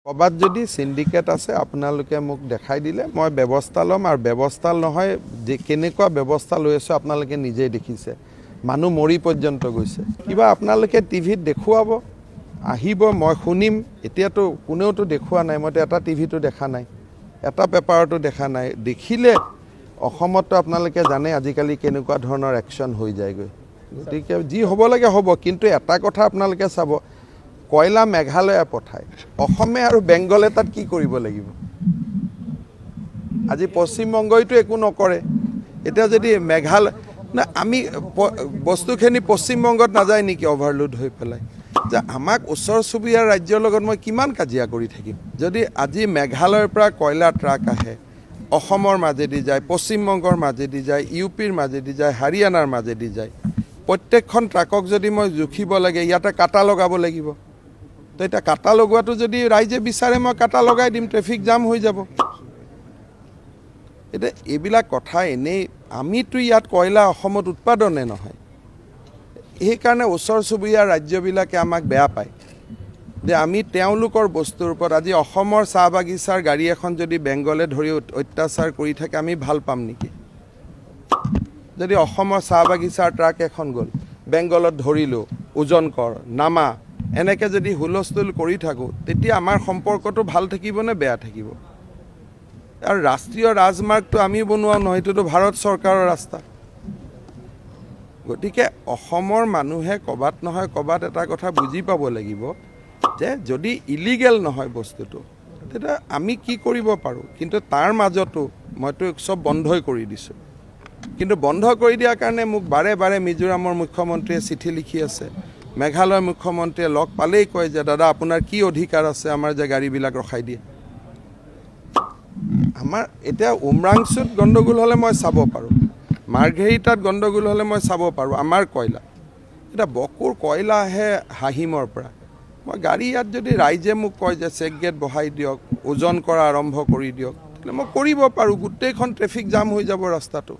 ক'ৰবাত যদি চিণ্ডিকেট আছে, আপোনালোকে মোক দেখাই দিলে মই ব্যৱস্থা ল'ম। আৰু ব্যৱস্থা নহয় যে, কেনেকুৱা ব্যৱস্থা লৈ আছোঁ আপোনালোকে নিজেই দেখিছে। মানুহ মৰি পৰ্যন্ত গৈছে। কিবা আপোনালোকে টিভিত দেখুৱাব, আহিব, মই শুনিম। এতিয়াতো কোনেওতো দেখুওৱা নাই। মইতো এটা টিভিতো দেখা নাই, এটা পেপাৰতো দেখা নাই। দেখিলে অসমততো আপোনালোকে জানে আজিকালি কেনেকুৱা ধৰণৰ একশ্যন হৈ যায়গৈ। গতিকে যি হ'ব লাগে হ'ব। কিন্তু এটা কথা আপোনালোকে চাব, কয়লা মেঘালয়ে পঠায়, অসমে আৰু বেংগলে তাত কি কৰিব লাগিব? আজি পশ্চিমবংগইতো একো নকৰে। এতিয়া যদি মেঘালয় না, আমি বস্তুখিনি পশ্চিমবংগত নাযায় নেকি অভাৰলোড হৈ পেলাই? যে আমাক ওচৰ চুবুৰীয়া ৰাজ্যৰ লগত মই কিমান কাজিয়া কৰি থাকিম? যদি আজি মেঘালয়ৰ পৰা কয়লা ট্ৰাক আহে, অসমৰ মাজেদি যায়, পশ্চিমবংগৰ মাজেদি যায়, ইউ পিৰ মাজেদি যায়, হাৰিয়ানাৰ মাজেদি যায়, প্ৰত্যেকখন ট্ৰাকক যদি মই জুখিব লাগে, ইয়াতে কাটা লগাব লাগিব। তো এতিয়া কাটা লগোৱাটো যদি ৰাইজে বিচাৰে, মই কাটা লগাই দিম, ট্ৰেফিক জাম হৈ যাব। এতিয়া এইবিলাক কথা এনেই, আমিতো ইয়াত কয়লা অসমত উৎপাদনে নহয়। সেইকাৰণে ওচৰ চুবুৰীয়া ৰাজ্যবিলাকে আমাক বেয়া পায় যে আমি তেওঁলোকৰ বস্তুৰ ওপৰত। আজি অসমৰ চাহ বাগিচাৰ গাড়ী এখন যদি বেংগলে ধৰি অত্যাচাৰ কৰি থাকে, আমি ভাল পাম নেকি? যদি অসমৰ চাহ বাগিচাৰ ট্ৰাক এখন গ'ল, বেংগলত ধৰিলোঁ, ওজন কৰ, নামা, এনেকৈ যদি হুলস্থুল কৰি থাকোঁ, তেতিয়া আমাৰ সম্পৰ্কটো ভাল থাকিব নে বেয়া থাকিব? আৰু ৰাষ্ট্ৰীয় ৰাজমাৰ্গটো আমি বনোৱা নহয়, এইটোতো ভাৰত চৰকাৰৰ ৰাস্তা। গতিকে অসমৰ মানুহে ক'ৰবাত নহয় ক'ৰবাত এটা কথা বুজি পাব লাগিব যে যদি ইলিগেল নহয় বস্তুটো, তেতিয়া আমি কি কৰিব পাৰোঁ। কিন্তু তাৰ মাজতো মইতো চব বন্ধই কৰি দিছোঁ। কিন্তু বন্ধ কৰি দিয়াৰ কাৰণে মোক বাৰে বাৰে মিজোৰামৰ মুখ্যমন্ত্ৰীয়ে চিঠি লিখি আছে, মেঘালয়ৰ মুখ্যমন্ত্ৰীয়ে লগ পালেই কয় যে দাদা, আপোনাৰ কি অধিকাৰ আছে আমাৰ যে গাড়ীবিলাক ৰখাই দিয়ে? আমাৰ এতিয়া উমৰাংচুত গণ্ডগোল হ'লে মই চাব পাৰোঁ, মাৰ্ঘেৰিটাত গণ্ডগোল হ'লে মই চাব পাৰোঁ, আমাৰ কয়লা। এতিয়া বকোৰ কয়লা আহে হাহিমৰ পৰা। মই গাড়ী ইয়াত যদি ৰাইজে মোক কয় যে চেক গেট বহাই দিয়ক, ওজন কৰা আৰম্ভ কৰি দিয়ক, তেতিয়াহ'লে মই কৰিব পাৰোঁ। গোটেইখন ট্ৰেফিক জাম হৈ যাব ৰাস্তাটো।